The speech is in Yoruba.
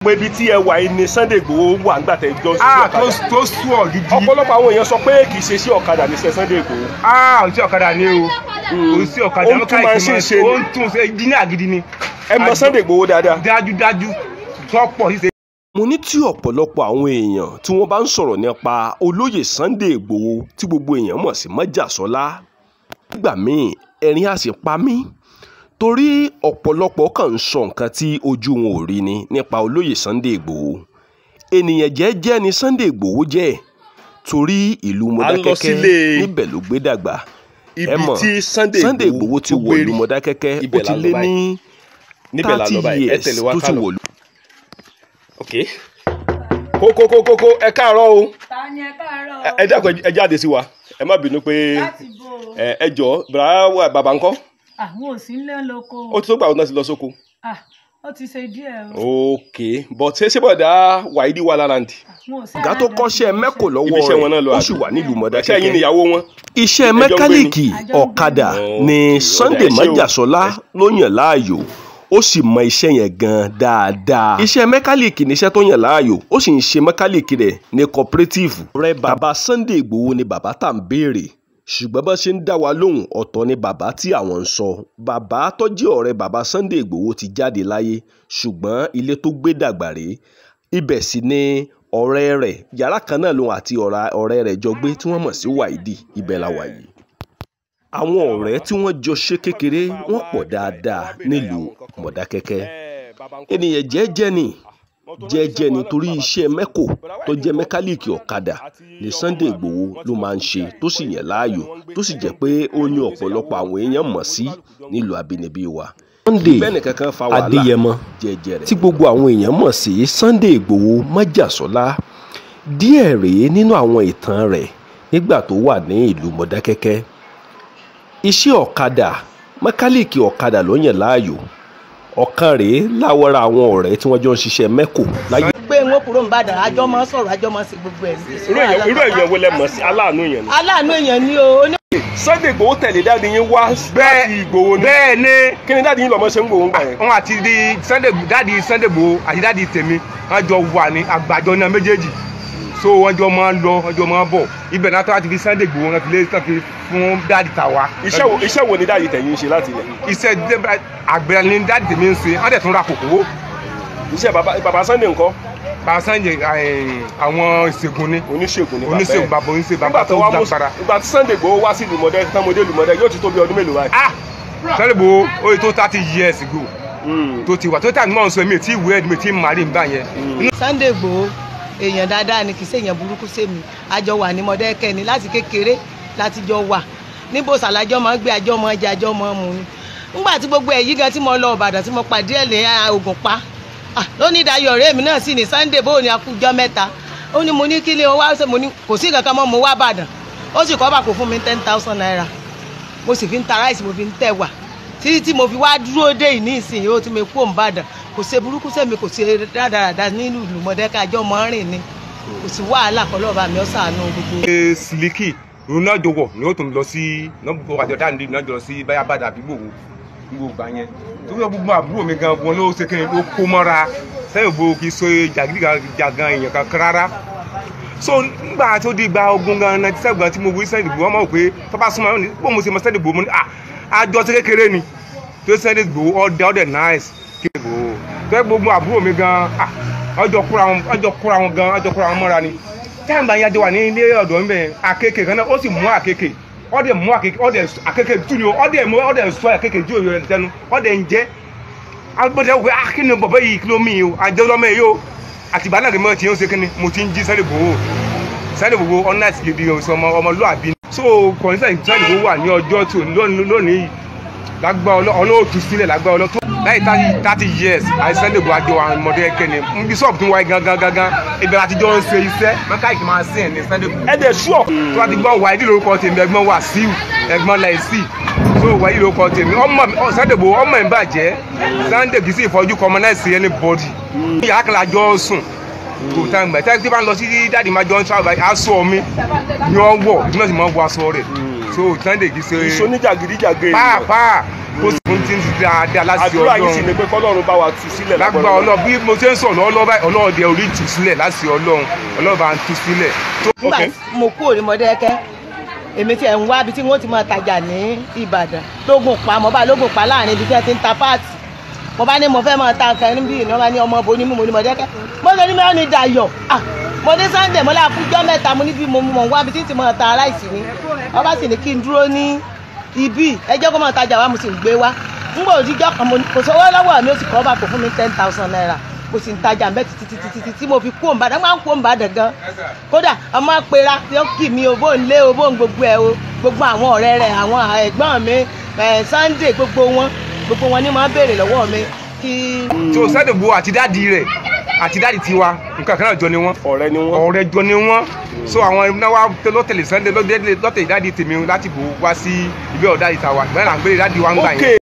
Pé ibi tí ẹ wà yìí ni Sunday Igboho wà nígbà tẹ́ jọ sí ọ̀kadà. Tó sú ọ gidi. Ọ̀pọ̀lọpọ̀ àwọn èèyàn sọ pé kì í ṣe sí ọ̀kadà ní sẹ́ Sunday Igboho. Sí ọ̀kadà ni o. Kò sí ọ̀kadà. Ó ń tún máa ṣe ṣe ni. Ó ń tún ṣe jíní àgídí ni. Ẹ mọ Sunday Igboho dáadáa. Dájúdájú tọ́pọ̀ ṣíṣe. Mo ní tí ọ̀pọ̀lọpọ̀ àwọn èèyàn tí wọ́n bá ń sọ̀rọ̀ nípa olóyè Sunday Igboho tí gbogbo èèyàn mọ̀ sí Májàsọ́lá. Nígbà míì ẹ̀rín á sì pa mí torí ọ̀pọ̀lọpọ̀ kàn ń sọ nǹkan tí ojú wọn ò rí ni nípa olóyè Sunday Igboho. Ènìyàn jẹ́jẹ́ ni Sunday Igboho jẹ́ torí ìlú Mọdákẹ́kẹ́ níbẹ̀ ló gbé dàgbà. Ẹ mọ̀ Sunday Igboho ti wọ̀ ìlú Mọdákẹ́kẹ́ ó ti lé ní 30 years tó ti wọ̀. Ok, kókókókó ẹ káàárọ̀ o. Ẹ dákun ẹ jáde sí wa, ẹ má bínú pé ẹ jọ bàbá ńkọ́. Àwọn ò sí nílé lóko. Ó ti tó gbà wọn náà ti lọ sóko. Ó ti ṣe díẹ̀ o. Ok, but ṣé bọ̀dá Wàhídì wà lára ǹdí. Ọ̀gá tó kọ́ṣẹ́ mẹ́kò lọ́wọ́ rẹ̀ ó sì wà nílùú Mọdákẹ́kẹ́. Iṣẹ́ yín níyàwó wọn. Iṣẹ́ mẹkáníìkì ọ̀kadà ni Sunday Májàsọ́lá ló yàn láàyò, ó sì mọ iṣẹ́ yẹn gan dáadáa. Iṣẹ́ mẹkáníìkì níṣẹ́ tó yàn láàyò, ó sì ń ṣe mẹkáníìkì rẹ̀ ní cooperative. Ọ̀rẹ́ bàbá Sunday Igboho ni bàbá tá ń béèrè, ṣùgbọ́n bá ṣe ń dá wa lóhùn ọ̀tọ̀ ni bàbá tí àwọn ń sọ. Bàbá tó jẹ́ ọ̀rẹ́ bàbá Sunday Igboho ti jáde láyé, ṣùgbọ́n ilé tó gbé dàgbà rèé. Ibẹ̀ sì ni ọ̀rẹ́ rẹ̀ yàrá kan náà lòun àti ọ̀rẹ́ rẹ̀ jọ gbé tí wọ́n mọ̀ sí Wàhídì. Ibẹ̀ la wà yìí. Àwọn ọ̀rẹ́ tí wọ́n jọ ṣe kékeré wọ́n pọ̀ dáadáa nílùú Mọdákẹ́kẹ́. Ènìyàn jẹ́jẹ́ ni jẹ́jẹ́ ni torí iṣẹ́ mẹ́kò tó jẹ́ mẹkáníìkì ọ̀kadà ní Sunday Igboho ló máa ń ṣe tó sì yàn láàyò tó sì jẹ́ pé ó ní ọ̀pọ̀lọpọ̀ àwọn èèyàn mọ̀ sí nílùú abínibí wa. Sunday Adéyẹmọ tí gbogbo àwọn èèyàn mọ̀ sí Sunday Igboho Májàsọ́lá díẹ̀ rèé nínú àwọn ìtàn rẹ̀ nígbà tó wà ní ìlú Mọdákẹ́kẹ́. Iṣẹ́ ọ̀kadà mẹkáníìkì ọ̀kadà ló yàn láàyò. Ọ̀kan rèé láwọra àwọn ọ̀rẹ́ tí wọ́n jọ ń ṣiṣẹ́ mẹ́kò láyé. Pé wọn kúrò ń bàdàn àjọ máa ń sọ̀rọ̀ àjọ máa ń ṣe gbogbo ẹ̀. Irú èèyàn wo lẹ mọ̀ sí? Aláàánú èèyàn ni. Aláàánú èèyàn ni o. Sunday Igboho tẹ̀lé dáàdi yín wá láti Igboho ni. Bẹ́ẹ̀ ni. Kí ni dáàdi yín lọ́mọ ṣe ń gbòó ń gbà yẹn? Wọn àti dáàdi Sunday Igboho àti dáàdi tèmi wọn jọ wà ní àgbàjọ náà méjèèjì, so wọn jọ máa ń lọ wọn jọ máa ń bọ̀. Ibẹ̀ náà tó láti fi Sunday Igboho wọn fi lé tán fi fún dáàdi tàwa. Iṣẹ́ wo ni dáàdi tẹ̀yìn ń ṣe láti ilẹ̀? Iṣẹ́ àgbẹ̀ ni dáàdi tèmi ń ṣe, wọ́n dẹ̀ tún ra kòkó. Iṣẹ́ bàbá Sunday ńkọ́? Bàbá Sunday àwọn ìṣègùn ni. Oníṣègùn ni bàbá ẹ̀. Oníṣègùn bàbá oníṣègùn bàbá tó lágbára. Ìgbà tí Sunday Igboho wá sí ìlú Mọdákẹ́kẹ́ tán mo dé ìlú Mọdákẹ́kẹ́ yóò ti tó bí ọdún mélòó báyìí? Sunday Igboho ó yẹ tó 30 years ago tó ti wà tó tàbí mọ̀ ń sọ èmi tí ìwé ẹ̀ mi tí màrí ń bá yẹn. Sunday Igboho èèyàn dáadáa ni, kì í ṣe èèyàn burúkú sèmi. Àjọ wà ní Mọdákẹ́kẹ́ ni láti kékeré láti jọ wà níbo sàlájọ́ máa ń gbé àjọ máa ń jẹ àjọ máa ń mu ni. Nígbà tí gbogbo èyí gan tí mo lọ Ìbàdàn tí mo pàdé ẹ̀ lé Ògùnpa lónìí Dayọ̀ ọ̀rẹ́ mi náà sì ní Sunday bóun ni akújọ́ mẹ́ta. Ó ní mo ní kí ni ó wá ṣe, mo ní kò sí kankan mọ́, mo wá Ìbàdàn. Ó sì kọ́ bàkó fún mi 10,000 naira, mo sì fi ń ta ráìsì mo fi ń tẹ̀wà títí tí mo fi wá dúró dé ìní ìsìn yìí ó ti mi kú òǹbàdàn. Kò ṣe burúkú sẹ́mi, kò ṣe rádaràda nínú ìlú Mọdákẹ́kẹ́, àjọ mọ́ rìn ni, kò sí wàhálà kọlọ́ọ̀bá mi ó ṣàánú gbogbo. Ṣé Sílíkì Ronaldo wọ̀ ni ó tún lọ sí àjọ dáńdé náà jọ lọ sí báyà bàdà àbí gbòòwò gbogbo gbà yẹn tó yọ gbogbo àbúrò mi gan wọn ló ṣe kí ni ló kó mọ́ra sẹ́yìn ògbó kì í ṣe jàgídíjàgan èèyàn kankan rárá. So nígbà tó di gba ogun gan 97 gan tí mo wí Sunday Igboho wọn mọ̀ pé tó bá súnmọ́ ní bó mo ṣe mọ Sunday Igboho mo ní àjọ sí kékeré ni tó Sunday Igboho ọ̀dẹ ọ̀dẹ nice kí Igboho tó yẹ gbogbo àbúrò mi gan ọjọ́ kúra wọn gan ọjọ́ kúra wọn mọ́ra ni. Táìmù àyà jọ wà ní ilé ọ̀dọ́ ńbẹ àkekè kan náà ó sì mú àkekè ọdẹ mú àkekè ọdẹ àkekè tú ni o ọdẹ mú ọdẹ sọ àkekè ju òyìnbó tẹnu ọdẹ ń jẹ agbọ́dẹ wò pé kí ni bọ̀bọ̀ yìí kí ló mí o àjọ lọ́mọ yìí o àtìgbà náà kì í mọ̀ tí ó ṣe kí ni mo ti ń jí Sunday Igboho Sunday Igboho ọ̀nà àti gidi ọmọlúàbí. So kọ̀ǹsẹ̀ Sunday Igboho wà ní ọjọ́ tí lónìí lágbá ọlọ́ọ̀tún sílẹ̀ lágbá ọlọ́ọ̀tún láyé 30 years àti Sunday Igboho àjọ àwọn Mọdákẹ́kẹ́ ni nbí sọ́ọ̀bù tó ń wáyé gangan gangan ibẹ̀ láti jọ ń ṣe iṣẹ́ mẹ́káìkì máa sìn ẹ̀ ní Sunday Igboho. Ẹ dẹ̀ ṣúọ̀. Tó bá ti gbọ́ Wàhídì lórúkọ tèmi ẹ̀gbọ́n Wàsíù ẹ̀gbọ́n Láìsí so Wàhídì lórúkọ tèmi ọmọ Sunday Igboho ọmọ ẹ̀ ń bàjẹ́ Sunday kì í sì ìfọ́jú kọmọnáìsì anybody. Yàrá kan la jọ sùn kò tá ń gbà tí bá ń lọ sí dáàdì máa jọ ń travel aṣọ mi ni wọ́n wọ̀ ìdúná sì máa ń wọ aṣọ rẹ̀. So Sunday kì í ṣe ìṣoníjàgídíjàgé pàápàá kó sì fún tí ń dáadáa láti àdúrà yìí sì Ọlọ́run ni pé kọ́lọ́run bá wa tú sílẹ̀ lágbà Ọlọ́run. Bí mo ṣe ń sọ̀rọ̀ lọ́wọ́ báyìí, Ọlọ́run dẹ orí tú sílẹ̀ láti Ọlọ́run, Ọlọ́run bá ń tú sílẹ̀. Nígbà tí mo kúrò ní Mọdákẹ́kẹ́, èmi tí ẹ̀ ń wá ibi tí wọ́n ti máa tajà ní Ìbàdàn lógún pa, mo bá lógún pa láàrin ibi tí wọ́n ti ń ta páàtì. Mo bá ní mo fẹ́ máa ta nǹkan níbí, ìnáwó bá ní ọmọ bo ní mú mo ní Mọdákẹ́kẹ́. Mo sọ ní mẹ́rin ní Dayọ̀, ah, mo ní Sunday, mo láàkújọ́ mẹ́ta, mo níbi mo mọ̀ wá ibi tí ti máa ta aláìsí ni. Ọba sì ní kí n dúró ní ibi ẹ jẹ́ kó máa tajà wá, mo sì ń gbé wá. Ngbà òdìjọ́ kan kò sówó lọ́wọ́ mi, ó sì kọ́ bá kò fún mi 10,000 naira. Mo sì ń tajà mbẹ́ títí títí títí tí mo fi kú òǹbàdàn. Máa ń kú òǹbàdàn gan kódà ọmọ pera tí ó kì mí o, bó ń lé o, bó ń gbogbo ẹ o, gbogbo àwọn ọ̀rẹ́ rẹ̀, àwọn ẹ̀gbọ́n mi, Sunday, gbogbo wọn ni máa ń béèrè lọ́wọ́ mi kí. So Sunday Igboho àti dáàdi rẹ̀ àti dáàdi tiwa nǹkan kan náà jọ ni wọ́n, ọ̀rẹ́ ni wọ́n. Ọ̀rẹ́ jọ ni wọ́n. So àwọn náà wá lọ́tẹ̀lẹ̀ Sunday lọ́tẹ̀lẹ̀ dáàdi tèmi láti bò wá sí ibi ọ̀dà ìtawà ìgbà náà là ń gbé dáàdi wa ń gbà yẹn.